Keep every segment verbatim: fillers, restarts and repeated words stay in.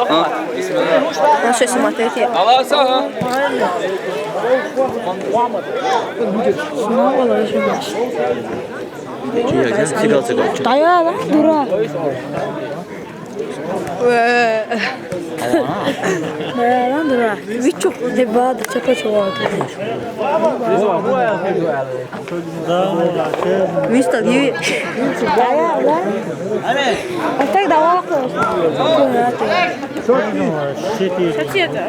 А? Ну что, смотрите. Снова ложимся. Чего, чего? Да я, да, дура. Э. Да я, да, дура. Вы чё, ребята, чё, чё, чё? Мистер, you. А так давай. Что ты? Что ты это?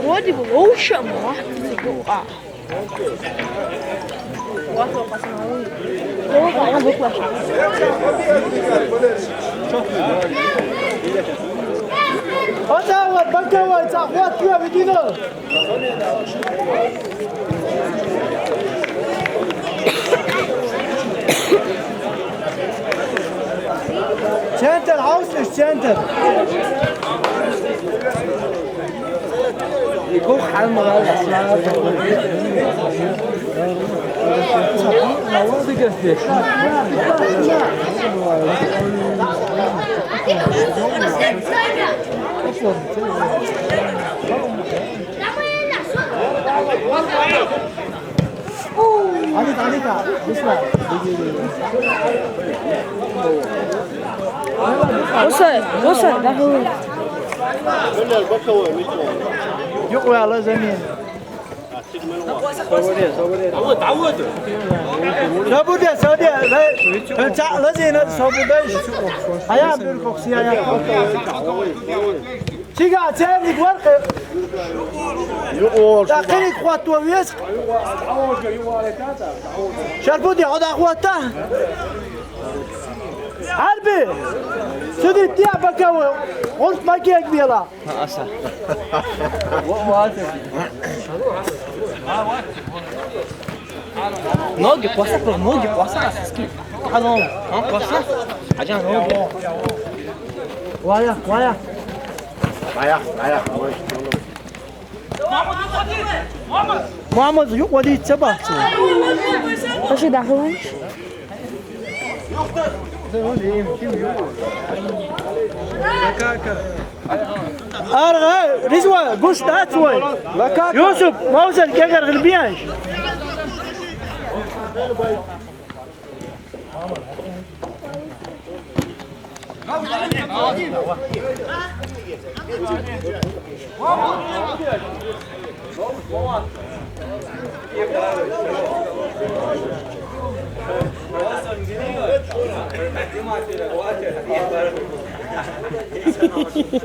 Вроде бы лучше, но Оцаавад, бакавай, цахват, куя, видино. Центр, аусиш, центр. Осай, осай, даху. Юкъ вяла замин. Сабуде, сабуде, ла, ца, ла зина, сабуде. Ая, бир кокси, ая. Чига, церник варкъы. Юкъ ол. Такъини хватва вес. Шарпуди, хада хватта. Гьарби. Суди тия бакаву. Урт макек бела. Аса. Ноги къваса, ноги къваса, аски. Алон, он къваса. Аҷан ноги. Вая, вая. Вая, вая. Муҳаммад, юкъ вади чаба. Аши дахиланш. Аргъа, Ризва, гуш дац вай. Юсуп, Мавзал, кегар гъилбияш.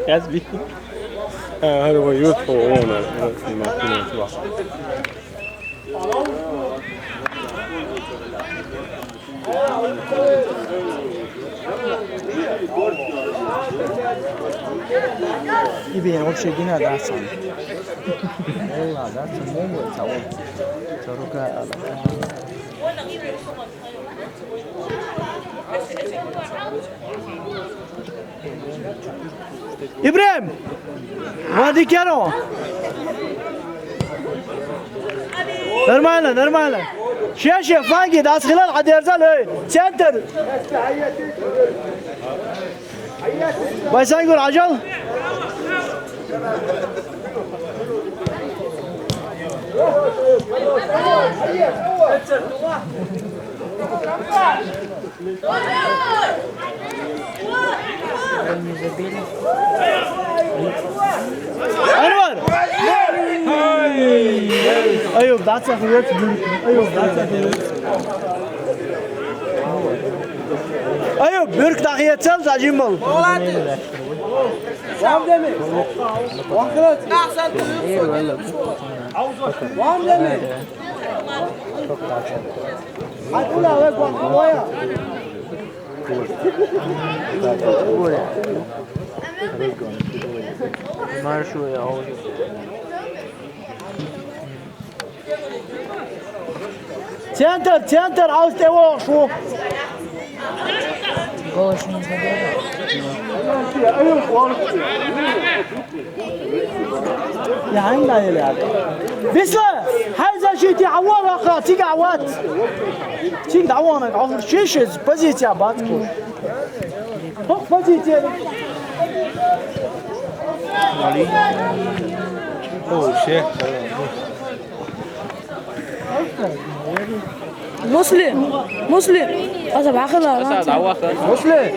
Хасби. А, гьар ва юрт хо вона, ва сима куна суа. Ибн вообще гина дасан. Элла дасан, мон цаво. Царука ала. Ибрагьим! Вади керо! Нормально, нормально. Ше, ше, фаги, дас хилал гьадерзал, эй. Центр. Байсангур, ажал. Анвар! Аюб, дацахует, Аюб, дацахует. Бюрк дӀахецал, зажимал. Центр, центр, Ӏаус тӀевогӀуш ву. Висла, хьай защите хьавар ваха, цига вац. Цига дӀавана, хьо хурчиш, позиция бац куш. ХӀокху позиция. О, ше. Муслим! Муслим! Аса бахила. Муслим!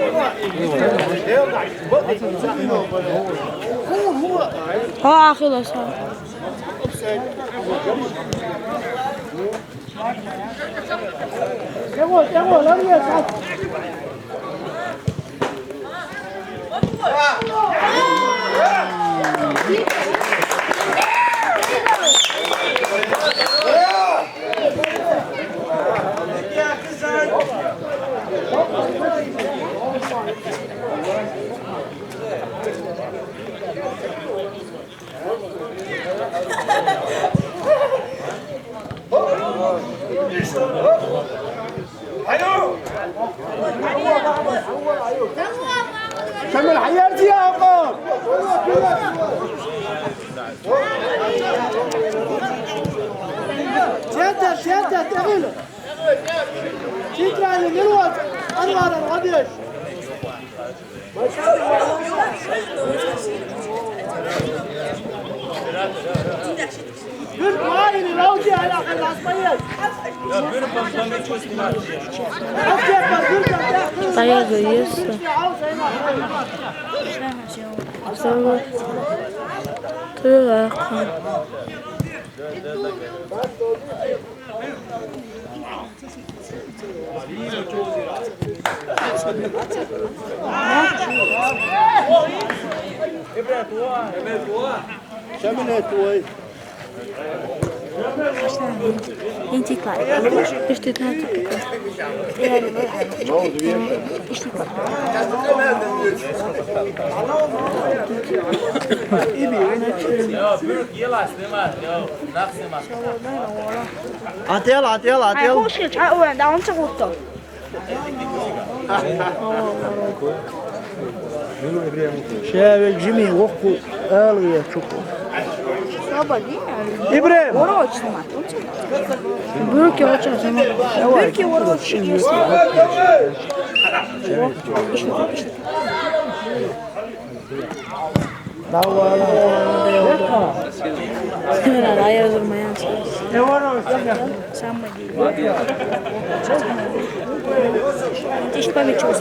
Ха, ахила са. شمل حياتي يا عمار. سيادة، سيادة، تعالوا. شكرا للوقت. أنور الغدير. Поехали, есть. Сорок. Трёх. Интикай. Ишти тнати. Ател, ател, ател. Ай, хушки, ча уэн, да он ча гутто. Шаьвел жимий воккху ала веза чу. Ибрем! Бюрки воча сама. Бюрки воча. Самый. Тише память чего.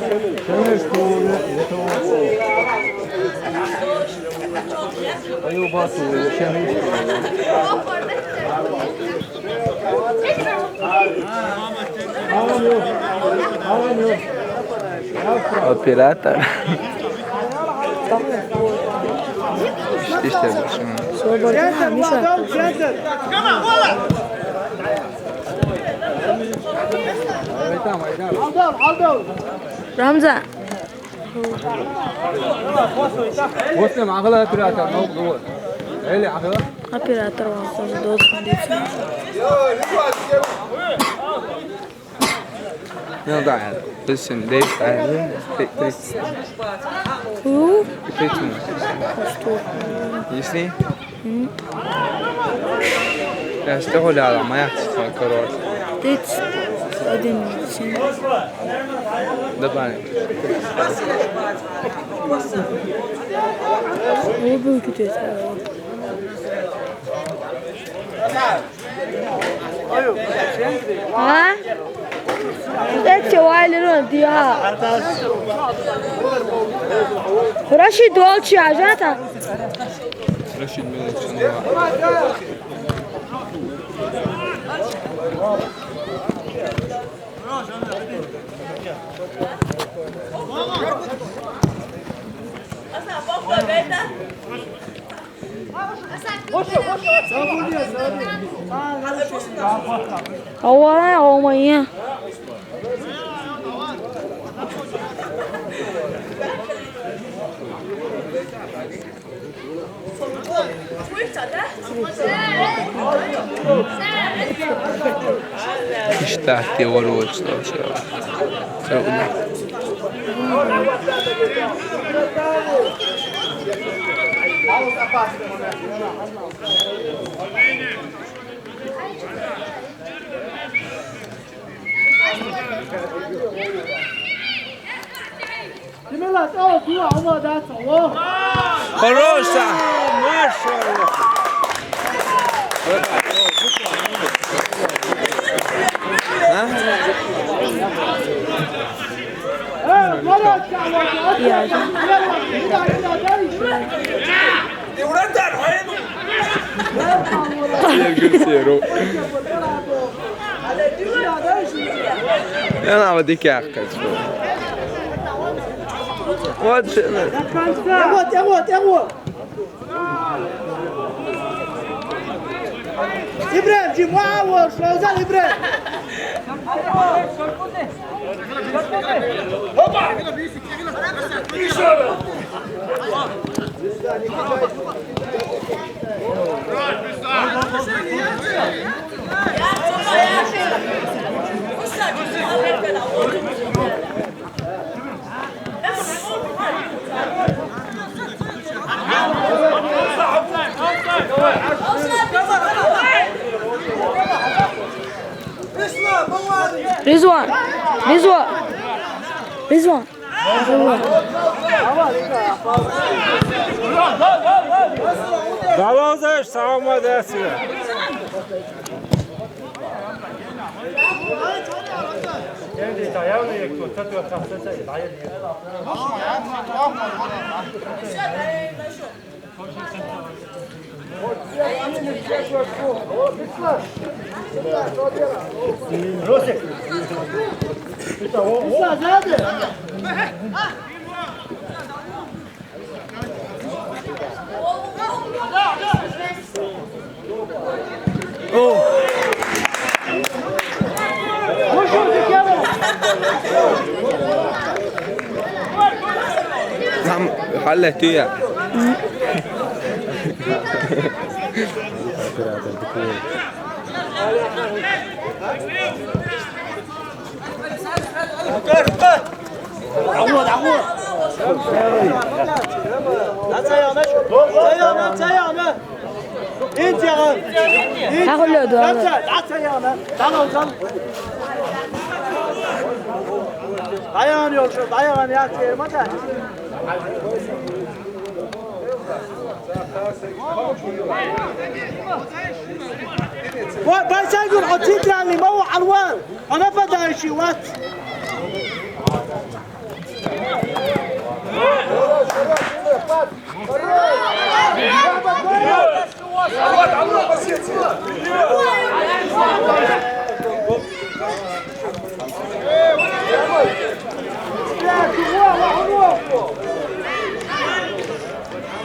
Оператор. Иште, иште, Миша. Рамзан. Оператор ван хоза дозу. Ну да, то есть, девять, а, тридцать. Ку? Тридцать минут. Что? Если? М. Я что гуляла, моя птица, короче. Тридцать один минут, семь. Да, парень. Ой, был китайский. А? Эти вайли рон диа. Рашид волчи ажата. Рашид мелочи. Agora é uma, hein? Isto está a ter ouro hoje, não sei lá. Хорош, Саша! Машалла! Io che sero. E no, ma di che cazzo? Guarda. Ibrahim, جيب معاه وشوزان إبراهيم. Ризван! Ризван! Ризван! Давай, Саша, молодец! Tam halletti ya. عوض، عوض. Sen yana, sen yana, sen yana. Hiç yana. Hiç yana. Sen, sen yana. Sen ol, sen. Dayan yolcu, dayan ya, çevirme de. Vay, ben sen dur, atayım yani, ma o alvan. Ana feda işi var.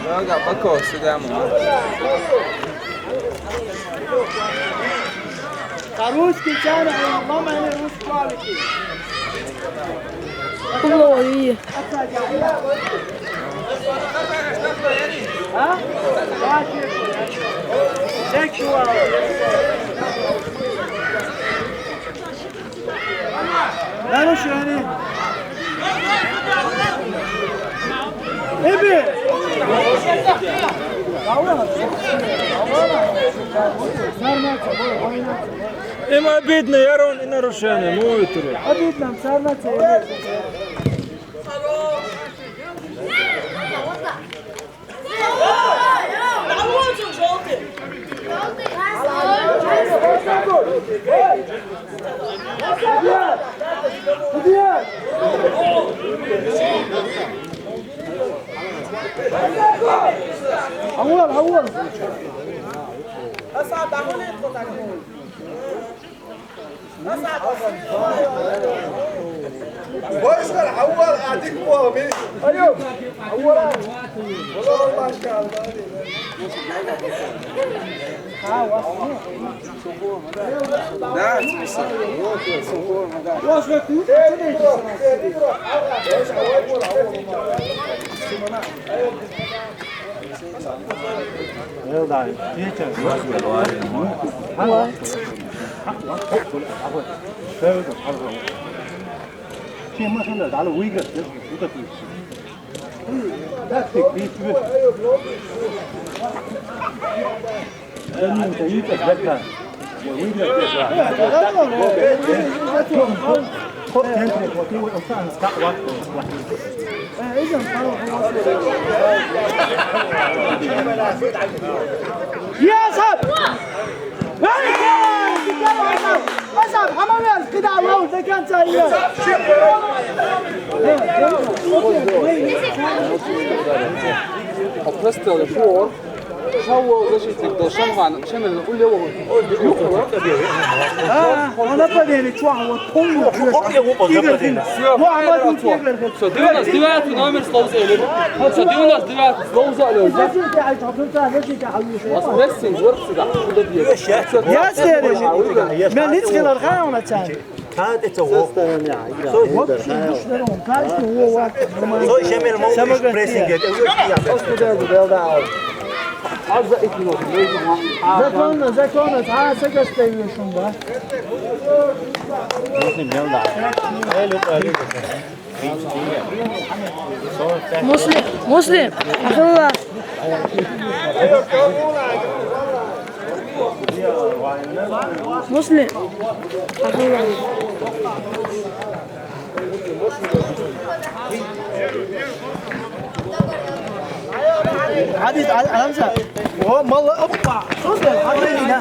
Joga pa ko, se da mu. Ka ruski ćana, mama je ruski kvaliti. Ovo je. Ha? Seksualno. Narušeni. Ebi. Ima bitno, jer on i narušeni, moj tu. A bitno, sarnace. Awwal, awwal. Boş ver, Havva, artık bu abi. Alo. Havva. Ulan başka abi. يا أصحاب! أصحاب، حمام يا أصحاب، كده على الأول، ده كان سيء. Oppressed before. Шавуу защитник до Шамган, Шамган улевого. А, она поверит, что вот помню. Что, девяносто девятый номер Слоуза или? Что, девяносто девятый Слоуза или? Вас прессинг, вот сюда, куда бьёт? Я следующий. Меня лиц не нормально тянет. Та это во. Сой шемер мон прессинг это. Законно, законно, а сагас тайвишун да. Муслим, Муслим, ахилла. Муслим, ахилла. عادي، تعال، أنا أمسح. هو والله أبقى. شو ده؟ حاضر هنا.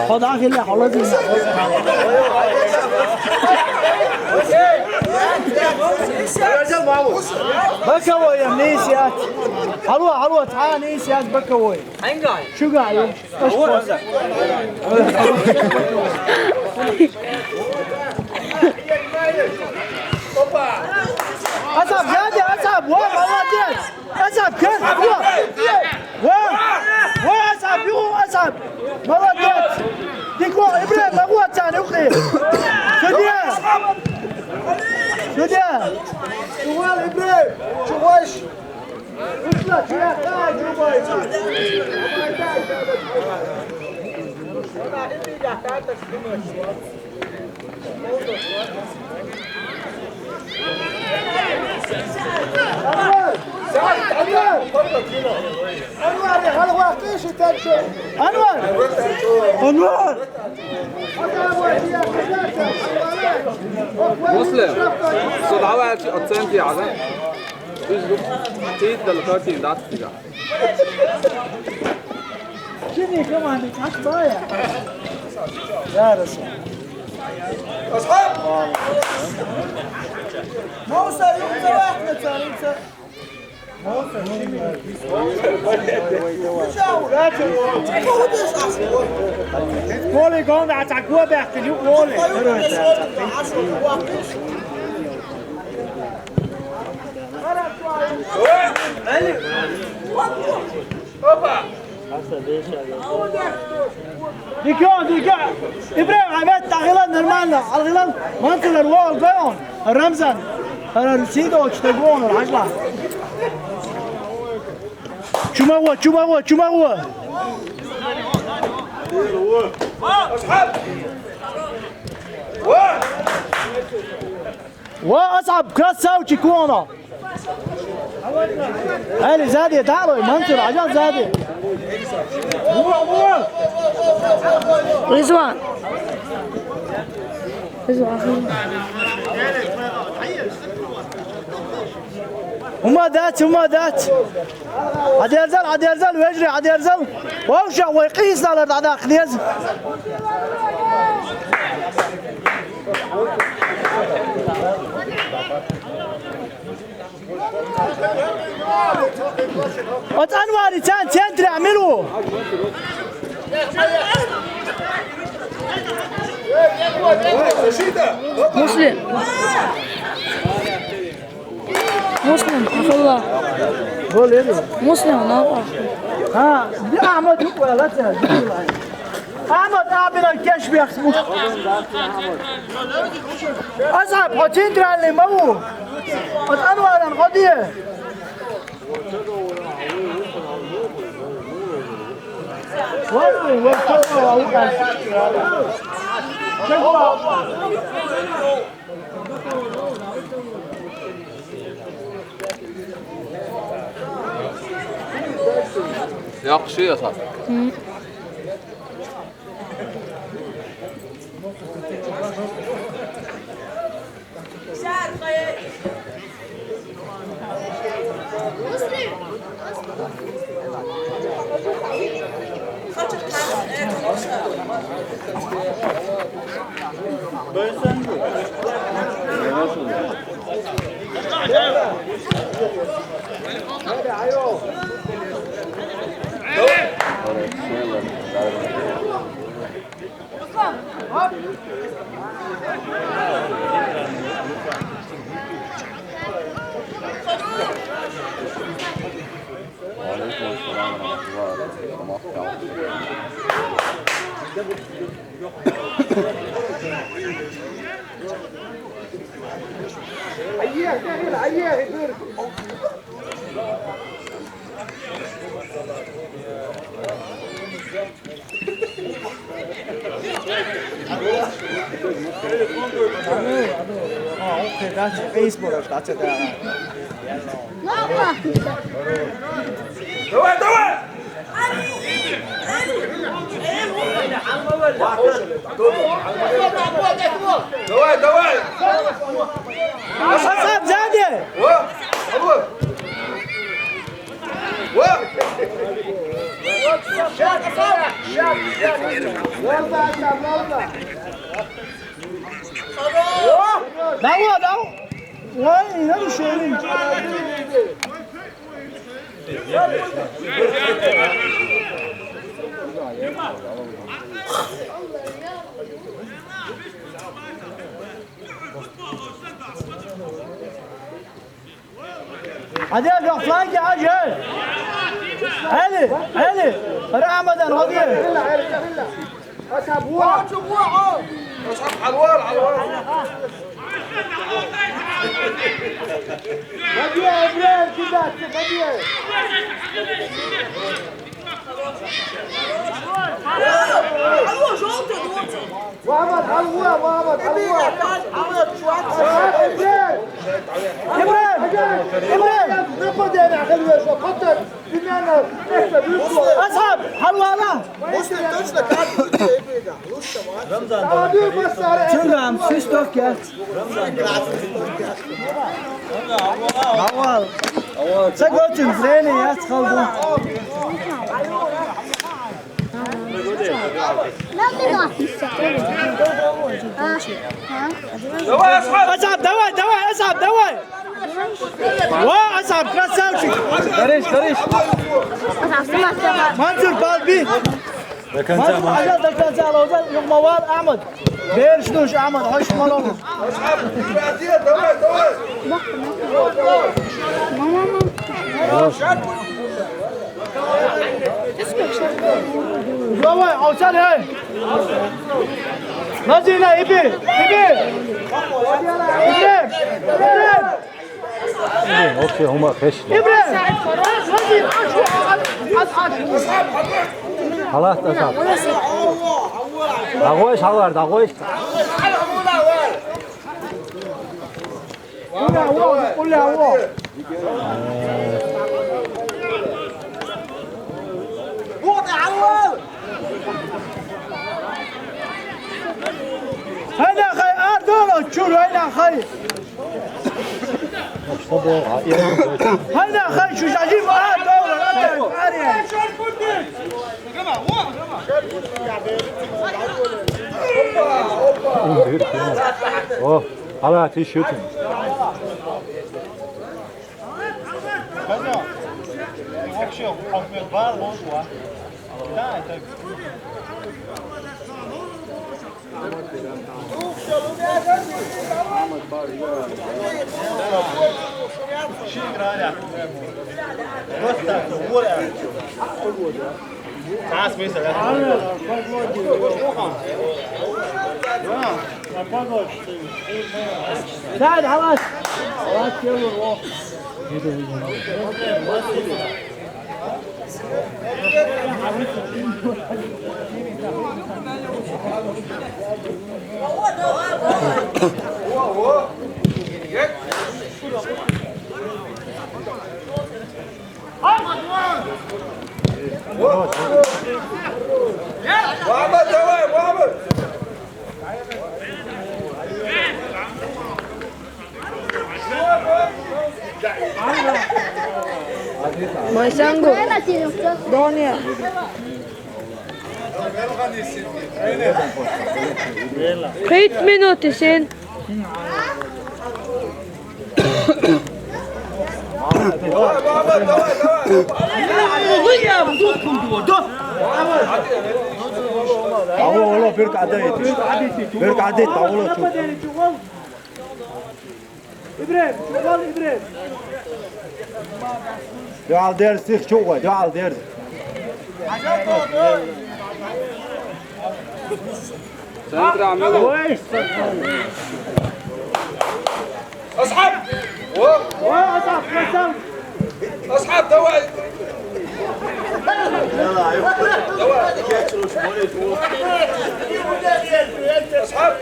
خد عافية، لا، والله زين. بكوي يا منيسيات. حلوة، حلوة، تعال نيسيات بكوي. شو قاعد؟ أصعب، زيادة، أصعب. وين؟ والله زين. أصعب، كيف؟ وين؟ وين؟ وين أصعب؟ يو أصعب. والله زين. ديكو إبراهيم، ما هو تاني، أخي. سديا. سديا. شوال إبراهيم. شوال. أنور، أنور، يا هلا واقيش تنشر. أنور، أنور. Muslim, so da war jetzt Akzent, ja, ne? Tiit dal katin dat tiga. شنو كمان؟ يا رسول. موسى، يوم واحد، موسى. Полигон, да, так вот, да, ты любой. Опа! Дикё, дикё. Ибрагим, опять тахила нормально. Алгылан, мантылар, вол, гон. Рамзан. Ара Русида, очта гон, ражла. Чумаго, чумаго, чумаго. Ва, Асаб, красавчик, вон он. Али, сзади, Тахлой, Мансур, Аджал, сзади. Ризван. Ризван. Ума дац, ума дац. Адерзал, адерзал, вежри, адерзал. Вовша, вай къийсалар дада хлез. От Анвари цан центре амилу. Муслим. Муслим, ахалла. Муслим, на. Ха, Ахмад, Ахмад, абина кеш бяхму. Азаб, хо центральный маву. От Анваран, ходи. Яхшы яса. Давай, давай! Давай, давай! Асхаб, сзади! О! Алло! О! Давай, давай! Ой, не надо шевелить. Адя, бёхланги, ажа. Али, Али. Рамадан, ходи. Асхаб, уа. Асхаб, хьалвал, хьалвал. Ходи, Ибрагьим, кидаться, ходи. Алло, жёлтый, жёлтый. Мухаммад, алло, Мухаммад, алло. Ибрагьим, Ибрагьим, Ибрагьим. Нападение, алло, жёлтый. Асхаб, хьалвала. Муслим, точно как? Рамзан, Рамзан, свисток, я. Давай. Давай. Ца готин, зрение, я схалду. Давай, Асхаб! Асхаб, давай, давай, Асхаб, давай! Ва, Асхаб, красавчик! Горишь, горишь! Мансур, балби! До конца, Мансур, Мансур. Ажа, до конца, лоза, югмавар, Ахмад. Берш душ, Ахмад, хош малон. Давай, давай! Давай, овсар, эй! Назина, иби, иби! Иби! Иби! Иби, окей, ума, хеш. Иби! Назина, ач, ач, ач! Халат, Асхаб. Дагъойш, халар, дагъойш. Гьайна хай, ардоро, чур, гьайна хай. Гьайна хай, чур, ажиб, ардоро, ардоро. О, ала ти шутинг. Вообще, размер бар, может, а? Да, это... سعد، خلاص. خلاص، يلا، روح. محمد، داوي، محمد. Майсангу. Доня. Qırq minut sen. Ава, вала, берк адайт. Берк адайт, ава, вала, чу. Ибрем, чугъал, Ибрем. Дуал дерз, сих чугъал, дуал дерз. Центр عملوا. أصحاب. أصحاب، كسر. أصحاب، داوي. داوي. أصحاب.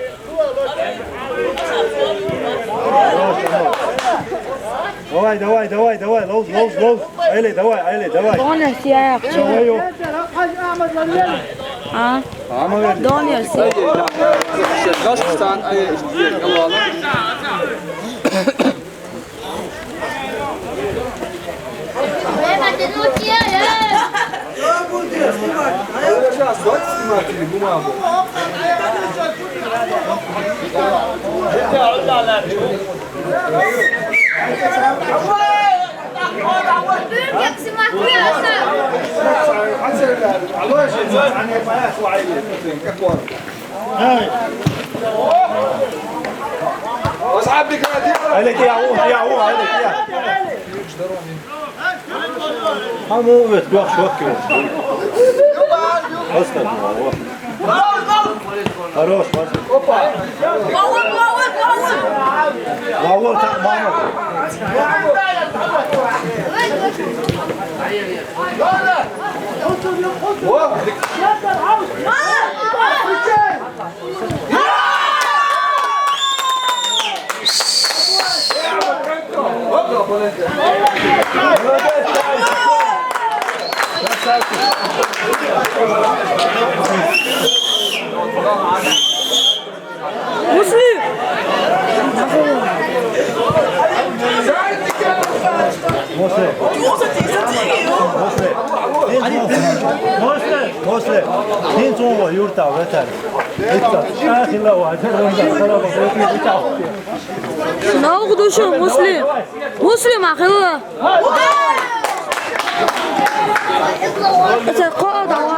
داوي، داوي، داوي، داوي، لوز، لوز، لوز. Айла, давай, айла, давай. Доня, сия. Давай, ё. А? Доня, сия. Гаш, Хасан, ай, ай, ай, ай. Айла, кия, у, кия, у, айла, кия. Хаму вет дуах шок. Оста. Хорош, хорош. Опа. Лавол, лавол, лавол. Лавол, так, мама. О! Муслим! Муслим! Муслим! Муслим! Муслим! Муслим! Ин цунга юрта ветер. Итта. Ахила ва, дер ванга, салама, ветер, итта. Наугдушу, Муслим. Муслим, ахила. Итта, къо, дава.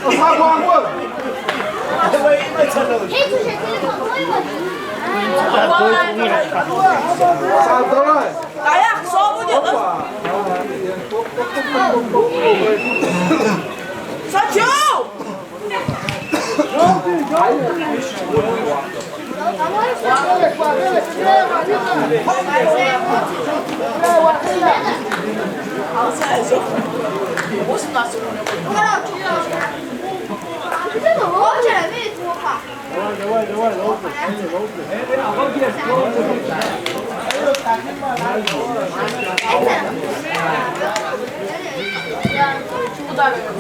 أصحاب وعمود. Саша, давай. Dayak, soğuk diyor. Saço!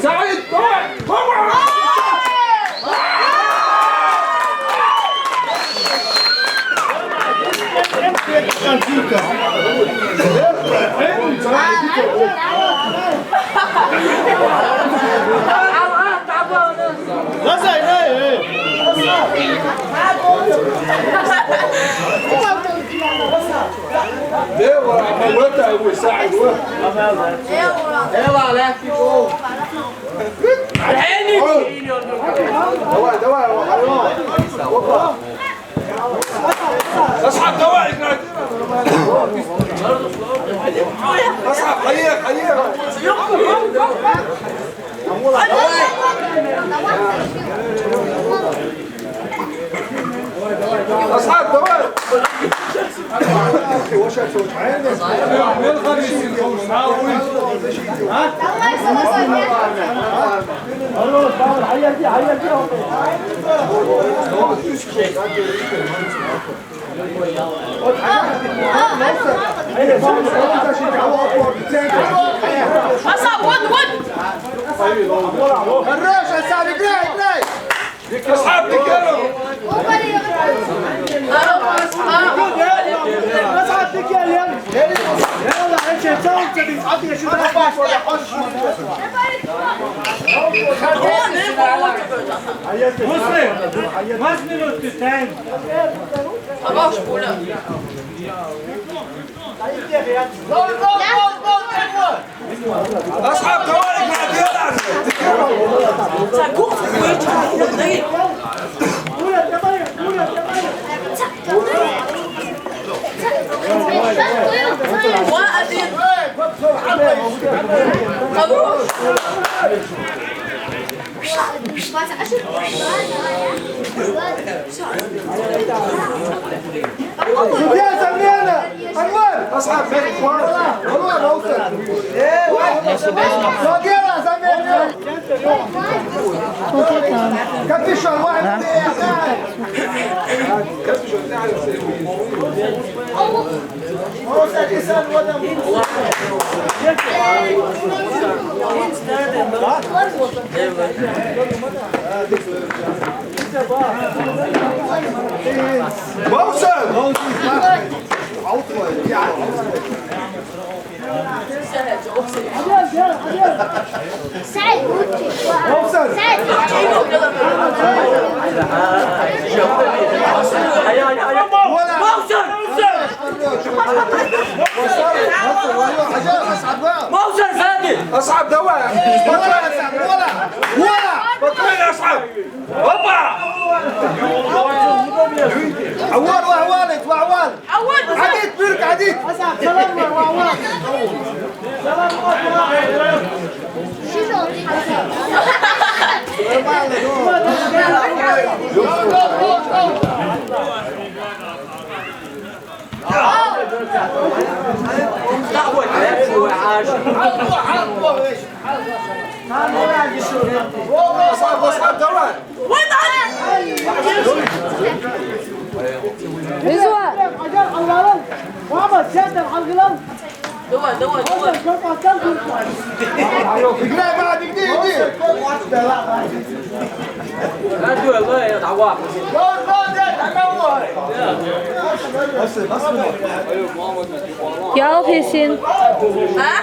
سعيد، طلع، طلع. غزل، هاي، هاي. ايوه، عمال وقتها يساعد وقت. ايوه، لا، في جول. على عيني. دواء، دواء، دواء. اصحى، دواء. اصحى، خليها، خليها. اصحاب دوائر. واش هاد الوجعان؟ اصحاب، ود، ود. الراجل صار يقرا، يقرا. اصحاب تكلم. اصحاب تكلم. يلا، انت تسوي تبي تعطي شو؟ مسلم، مسلم تستعين. اصحاب توالي. يا زميلنا، أنور. أصحاب بيت إخوان. أنور، أوصل. إيه، واحد. فوق يلا، زميلنا. كم في شهر؟ واحد. موسم! موسم! موسم! موسم فادي. اصعب دواء. ولا، ولا، ولا. بطل اصعب. هوبا. عوال، وعوال، وعوال. عوال. عديت، برك عديت. سلام، وعوال. سلام، وعوال. دوا، دوا، دوا. لا، بعد جديد، جديد. يا أخي سين. ها؟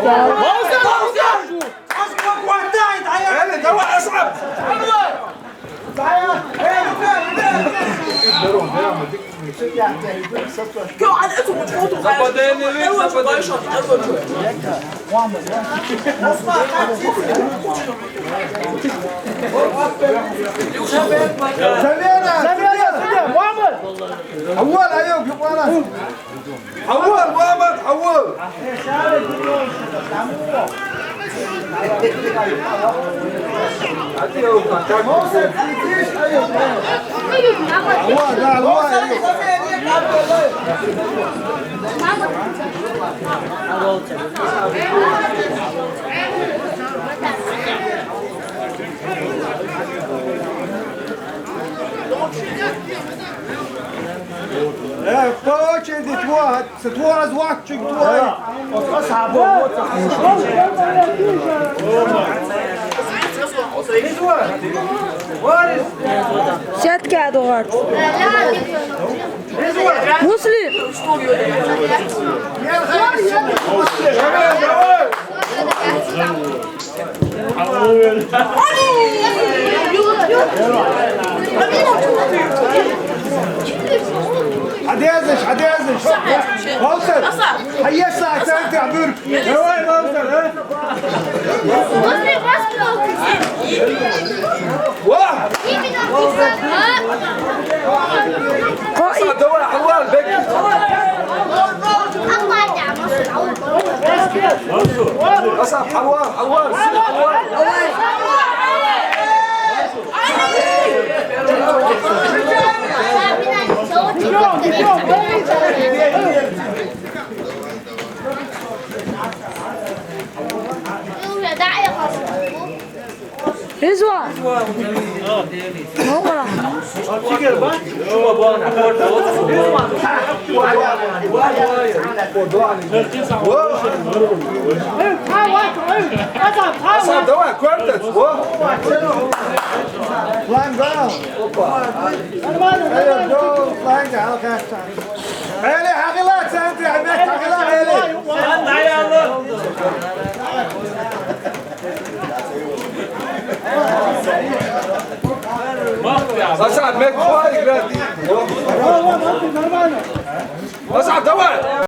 يا أصعب. زميلة، زميلة، زميلة، محمد. أول، أيوة، يبغى أنا. حول، محمد، حول. حول، لا، حول. Eh, faut que des trois, c'est trois, trois, tu vois. Сетка догад. Муслим. Адязыш, адязыш. Валтер. Хайяса, атан табур. Давай, Валтер, а? Вах! Давай, давай, давай, беги. أصعب، حلوة، حلوة، حلوة. رضوان. هو راح. Asad, давай, كورتك. Flying down. There you go. Flying down. Okay. عيلي، حق الله، تسعة، عندك حق الله، عيلي. Asad, make flying, man. Asad, давай.